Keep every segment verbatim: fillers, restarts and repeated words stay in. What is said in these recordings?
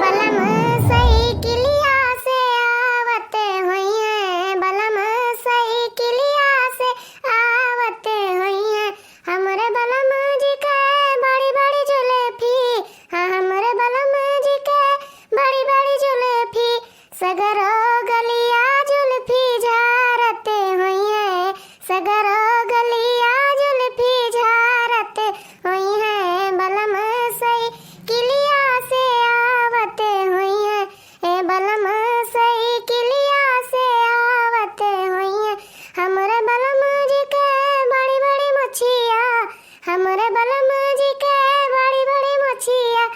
बलम साइकिलिया से आवत होइहैं, बलम साइकिलिया से आवत होइहैं। हमरे बलम जी के बड़ी बड़ी जुल्फी, हाँ, हमरे बलम जी के बड़ी बड़ी जुल्फी, सगरो गलिया जुल्फी झारत होइहैं, सगरो गलिया जुल्फी झारत होइहैं। बलम साइकिलिया से आवत होइहैं, ए बलम साइकिलिया से आवत होइहैं। हमरे बलम जी के बड़ी बड़ी मोछिया, हमरे बलम जी के बड़ी बड़ी मोछिया,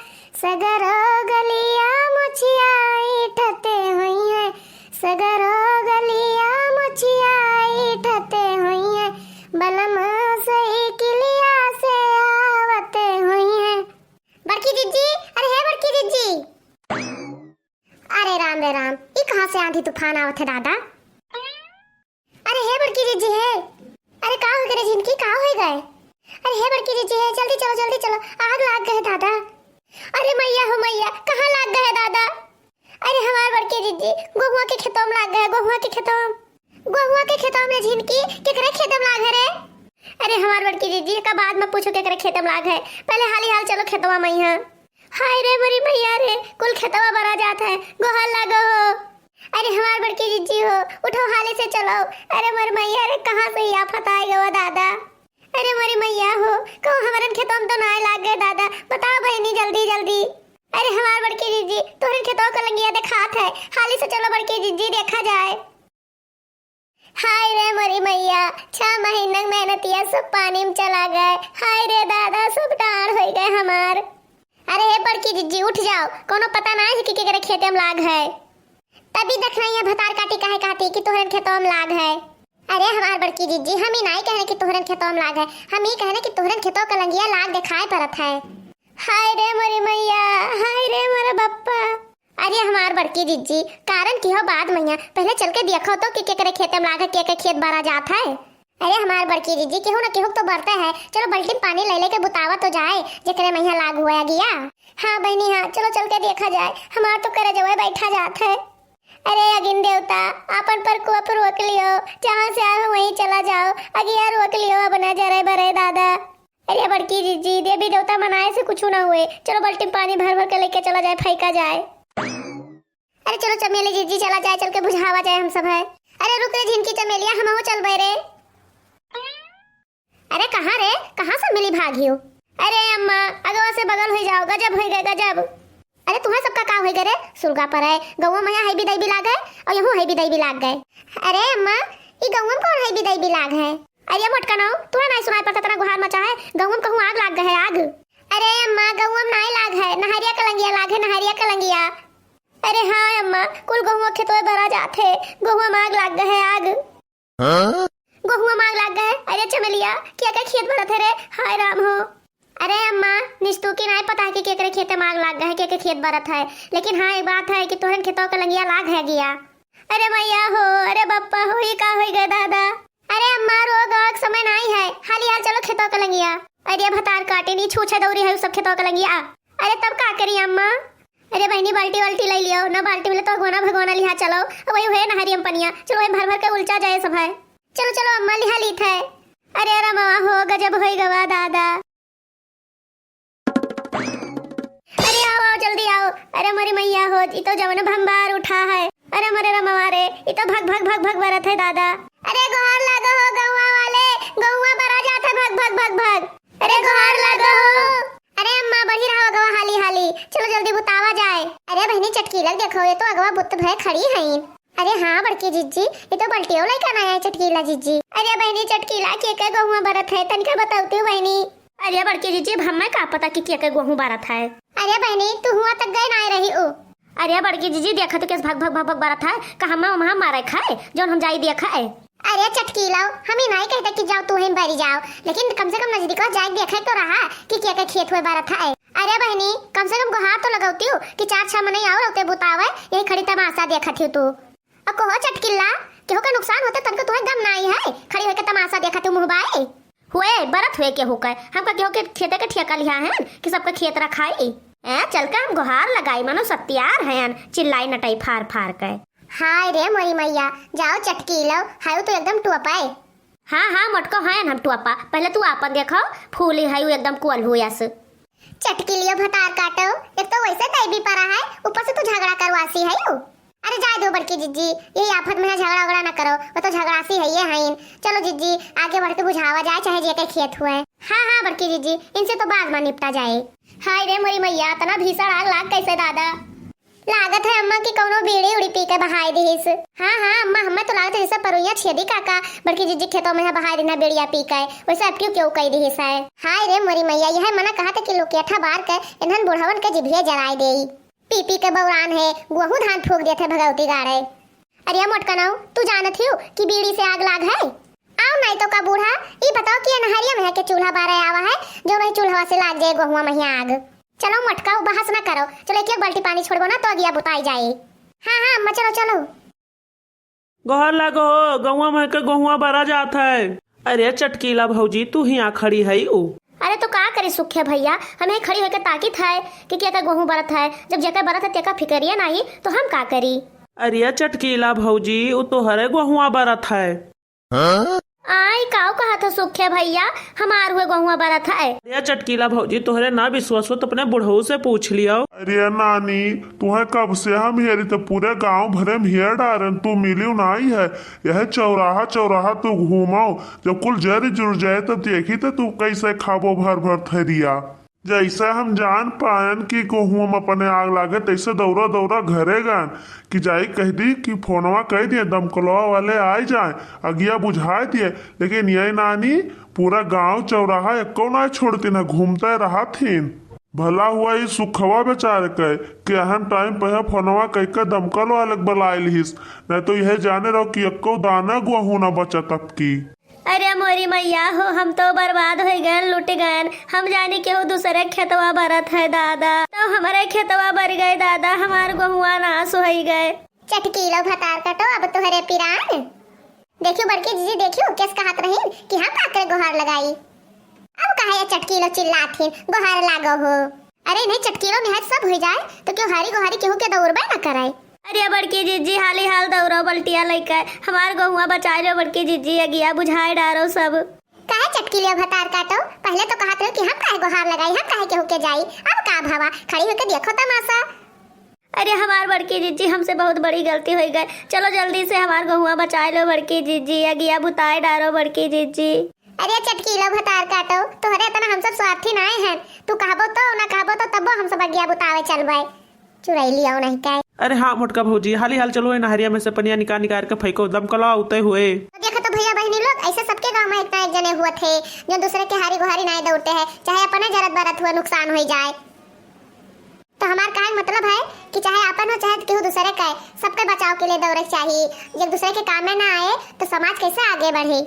सगरो गलिया मोछिया ऐंठत होइहैं, सगरो गलिया मोछिया ऐंठत होइहैं। बलम साइकिलिया से आवत होइहैं। बड़की जिज्जी, अरे हे बड़की जिज्जी। अरे राम रे राम, ई कहाँ से आंधी तूफान आवत है दादा? अरे हे बड़की जिज्जी हे, अरे का होइ गए रे झिनकी, का होइ गए? अरे हे बड़की जिज्जी हे, जल्दी चलो, जल्दी चलो, आग लाग गए दादा। अरे मैया हो मैया, कहाँ लाग गए दादा? अरे हमार बड़की जिज्जी, गोहुआ के खेतों में लाग गए, गोहुआ के खेतों में। गोहुआ के खेतों में झिनकी, केकरे खेत में लाग है रे? अरे हमार बड़की जिज्जी, का बाद में पूछो केकरे खेत में लाग है, पहले हाली हाल चलो खेतवा में यहाँ। हाय रे मोरी मैया रे, कुल खेतवा बरा जात है, गोहार लागो हो। अरे हमार बड़की जिज्जी हो, उठो हाली से चलो। अरे मोरी मैया रे, कहाँ से ई आफत आइ गवा दादा? अरे मोरी मैया हो, कहूँ हमरन खेतों में तो नाय लाग गए दादा, बताओ बहिनी जल्दी जल्दी। अरे हमार बड़की जिज्जी, तोहरन खेतों का लंगिया देखात है, हाली से चलो बड़की जिज्जी, देखा जाए। हाय रे मोरी मैया, छह महीना मेहनतिया सब पानी में चला गए। हाय रे दादा, सब डाँड़ होइ गए हमार। अरे हे बड़की जिज्जी, उठ जाओ, कोनो पता नाय है कि केकरे खेते में लाग है। तभी देखना ये भतार काटी काहे कहती कि तोहरन खेतों में लाग है। अरे हमार बड़की जिज्जी, हम ई नाय कहने कि तोहरन खेतों में लाग है, हम ई कहने कि तोहरन खेतों का लंगिया लाग देखाए परत है। हाय रे मोरी मैया, हाय रे मोरे बप्पा। अरे हमार बड़की जिज्जी, कारण की हो बाद मैया, पहले चल के देखो तो कि केकरे खेते में लाग है, के के खेत बरा जात है। अरे हमार बड़की जिज्जी, केहू ना केहू तो बरते है, चलो बल्टी में पानी ले लेके बुतावा तो जाए, जेकरे मैया लाग हुआ गिया। हाँ बहिनी हाँ, चलो चल के देखा जाए, हमार तो करेजवा बैठा जात है। अरे अगिन देवता, आपन प्रकोप रोक लियो, जहाँ से आए हो वहीं चला जाओ, अगिया रोक लियो, अब ना जरे बरे दादा। अरे बड़की जिज्जी, देवी देवता मनाए से कुछ ना हुए, चलो बल्टी में पानी भर भर के लेके चला जाए, फेंका जाए। अरे चलो चमेली जिज्जी चला जाए, चल के बुझावा जाए हम सब है। अरे रुक रे झिनकी चमेलिया, हमहू चलबे रे। अरे कहाँ रे, कहाँ से मिली भागियो? अरे अम्मा, अगवा से बगल होइ जाओ, गजब होइ गए गजब। अरे तुम्हें सबका का होइ गए रे? सुरगा पर है, गौवा मया है बिदाई भी लाग है और यहू है बिदाई भी लाग गए। अरे अम्मा, ई गौवा में कौन है बिदाई भी लाग है? अरे मोटकनो, तुम्हें नहीं सुनाई पड़ता, इतना गुहार मचा है, गौवा में कहूँ आग लाग गए है, आग। अरे अम्मा, गौवा में नाई लाग है, नहरिया कलंगिया लाग है, नहरिया कलंगिया। अरे हाँ अम्मा, कुल गहुआ खेतवे भरा जात है, गहुआ में आग लाग गए है, आग। हाँ? गहुआ में आग लाग गए है? अरे चमेलिया, केकरे खेत भरत है रे? हाय राम हो। अरे अम्मा, निस्तू की नाई पता है कि केकरे खेते में आग लाग गए है, केकरे खेत भरत है, लेकिन हाँ एक बात है कि तोहरन खेतवा कलंगिया लाग है गिया। अरे मैया हो, अरे बप्पा हो, ई का होइ गए दादा? अरे अम्मा, रोग आग समय नाई है, हाली हाल चलो खेतवा कलंगिया। अरे भतार काटे नी, छूछे दौरी है उ सब खेतवा कलंगिया। अरे तब का करी अम्मा? अरे बहिनी, बाल्टी वाल्टी ले लियो ना, बाल्टी मिले तो अगवाना भगवाना लिहा चलो, अब वही हुए नहरिया में पनिया, चलो वही भर भर के उलचा जाए सब है। चलो चलो अम्मा, लिहा लीत है। अरे रमवा हो, गजब होइ गवा दादा। अरे आओ आओ जल्दी आओ। अरे मोरी मैया हो, ई तो जवन भंबार उठा है। अरे मोरे रमवा रे, ई तो भग भग भग भग बरत है दादा। अरे गोहार लागो हो गौवा वाले, गौवा बरा जात है भग भग भग भग। अरे गोहार लागो हो। अरे अम्मा बढ़ी रहो अगवा हाली हाली, चलो जल्दी बुतावा जाए। अरे बहिनी चटकीला के देखो, ये तो अगवा बुत भय खड़ी है। अरे हाँ बड़की जिज्जी, ये तो बल्टियो लइका ना आए चटकीला जिज्जी। अरे बहिनी चटकीला केकरे गहुआ बरत है, तनिका बतौती बहिनी। अरे बड़की जिज्जी, अब हमें का पता कि केकरे गहुआ बरत है। अरे बहिनी तू हुआ तक गए ना रही उ। अरे बड़की जिज्जी, देखा तो केस भग भग भग भग बरत है, का हमें वहाँ मारे खाए जौन हम जाई देखा है। अरे चटकीला, हम ही नाई कहते कि जाओ तू ही बरी जाओ, लेकिन कम से कम नजदीक जाए देखे तो रहा कि केकरे खेत हुए बरत है। अरे बहिनी, कम से कम गोहार तो लगौती हूँ कि चार छह मनई और होते बुतावे, यही खड़ी तमाशा देखत ही तू। अब कहो चटकिल्ला, केहू का नुकसान होते तनको तुम्हें गम नाई है, खड़ी होके तमाशा देखत हूँ मुँह बाए। हुए, बरत हुए केहू का, हमका केहू के खेते के ठेका लिहा है कि सबका खेत रखाई। ए, चल के हम गोहार लगाई, मानो सत्यार हयन, चिल्लाई नटई फार फार के। हाय रे मोरी मैया, जाओ चटकीलो, हयू तो एकदम टुअपाए। हाँ, हाँ, मोटको हयन हम टुअपा, पहले तू आपन देखो, फूली हयू एकदम कोल्हू अस। चटकीलियो भतार काटो, एक तो वैसे दैबी परा है, ऊपर से तू झगड़ा करवासी हयू। अरे जाए दो बड़की जिज्जी, यही आफत में है, झगड़ा उगड़ा ना करो, वो तो झगड़ासी है ये हईन। चलो जिज्जी, आगे बढ़ के बुझावा जाए, चाहे जेके खेत हुए। हाँ, हाँ बड़की जिज्जी, इनसे तो बाद में निपटा जाए। हाय रे मोरी मैया, इतना भीषण आग लाग कैसे दादा? लागत है अम्मा कि कौनो बीड़ी उड़ी पी के बहाई दिहिस। हाँ, हाँ अम्मा, हमें तो लागत है जैसे परुइया छेदी काका बड़की जिज्जी खेतों में है बहाई दिना बीड़िया पी के, वैसे अब क्यों क्यों कही दिहिस है। हाय रे मोरी मैया, यह मना कहा था कि लोकेठा बार के इन्हन बुढ़वन के जिभिया जराए देई। पी पी के बौरान है, गोहूं धान फूंक देत है भगवती गाड़े। अरे मोटकनऊ, तू जानत हियो कि बीड़ी से आग लाग है? आओ नहीं तो का बूढ़ा, ई बताओ कि ये नहरिया में है के चूल्हा बारे आवा है, जो नहीं चूल्हा से लाग जाए गोहुआ में आग। चलो मोटका, बहस ना करो, चलो एक एक बाल्टी पानी छोड़बो ना तो अगिया बुताई जाए। हाँ, हाँ अम्मा, चलो, चलो। गोहर लागो हो, गौवा में के गोहुआ बरा जात है। अरे चटकीला भौजी, तू हियाँ खड़ी है ऊ? अरे तो का करी सुखे भैया, हम यही खड़ी होके ताकित है कि केकर गोहूँ बरत है। जब जेकर बरत है तेका फिकरिया नाही तो हम का करी? अरे चटकीला भौजी, ऊ तोहरे गोहुआ बरत है। आई काऊ कहत हो सुखे भैया, हमार हुए गोहुआ बरत है। अरे चटकीला भौजी, तोहरे ना विश्वास हो तो अपने बुढ़ऊ से पूछ लियो। अरे नानी, तुहे कब से हम हेरी तो पूरे गांव भरे में हेर डारन, तू मिलियो नाही है। यह चौराहा चौराहा तू घूमो, जब कुल जर जुर जाए तब देखी तो तू कैसे खाबो भर भर थरिया। जैसे हम जान पायन कि गोहुआ में अपने आग लागे, तैसे दौड़ा दौड़ा घरे गन कि जाई कह दी कि फोनवा कह दिए दमकलवा वाले आए जाए, अगिया बुझाए दिए। लेकिन ये नानी, पूरा गांव चौराहा एको ना छोड़ती ना, घूमते रहत हिन। भला हुआ ई सुखवा बेचारे के कि अहन टाइम पे फोनवा कह के दमकल वाले के बुलाए लिहिस, नहीं तो यह जाने रहो कि एको दाना गोहूं ना बचत अब की। अरे मोरी मैया हो, हम तो बर्बाद हो गए, लुट गए। हम जानी केहू दूसरे खेतवा बरत है दादा, तो हमारे खेतवा बर गए दादा, हमार गोहुआ नाश हो गए। चटकीलो भतार कटो अब तुहरे पिरान। देखियो बड़की जीजी, देखियो केस कहत रहीन कि हम काकरे गोहार लगाई। अब काहे ये चटकीलो चिल्लात हिन, गोहार लागो हो। अरे नहीं चटकीलो निहाय सब हो जाए तो क्यों हारी गोहारी केहू के दौड़बे ना करे। अरे बड़की जीजी, हाली हाल दौड़ो बल्टिया लेके, हमार गोहुआ बचाए लो बड़की जीजी, अगिया बुझाए डारो सब। काहे चटकीलो भतार काटो, पहले तो कहत रहो कि हम काहे गोहार लगाई, हम काहे केहू के जाई, अब का भावा, खड़ी होके देखो तमाशा। अरे हमार बड़की जीजी, हमसे बहुत बड़ी गलती हो गए, चलो जल्दी से हमार गोहुआ बचाए लो बड़की जीजी, अगिया बुताए डारो बड़की जीजी। अरे चटकीलो भतार काटो, तोहरे इतना हम सब स्वार्थी नाय हैं, तू कहबो तो ना कहबो तो तब्बो हम सब अगिया बुतावे चलबे। चुड़ैली आओ नहीं काय। अरे हाँ मोटका भौजी, हाली हाल चलो, ए नहरिया में से पनिया निकाल निकाल के फेंको, दमकलवा उते हुए। तो देखो तो भैया बहनी लोग, ऐसे सबके गांव में एक ना एक जने हुआ थे जो दूसरे के हारी गुहारी नाय दौड़ते हैं, चाहे अपने जरत बरत हुआ नुकसान हो जाए। तो हमार कहे के मतलब है कि चाहे आपन हो चाहे केहू दूसरे का, सबके बचाव के लिए दौड़े के चाहिए। जब दूसरे के काम में ना आए तो समाज कैसे आगे बढ़े?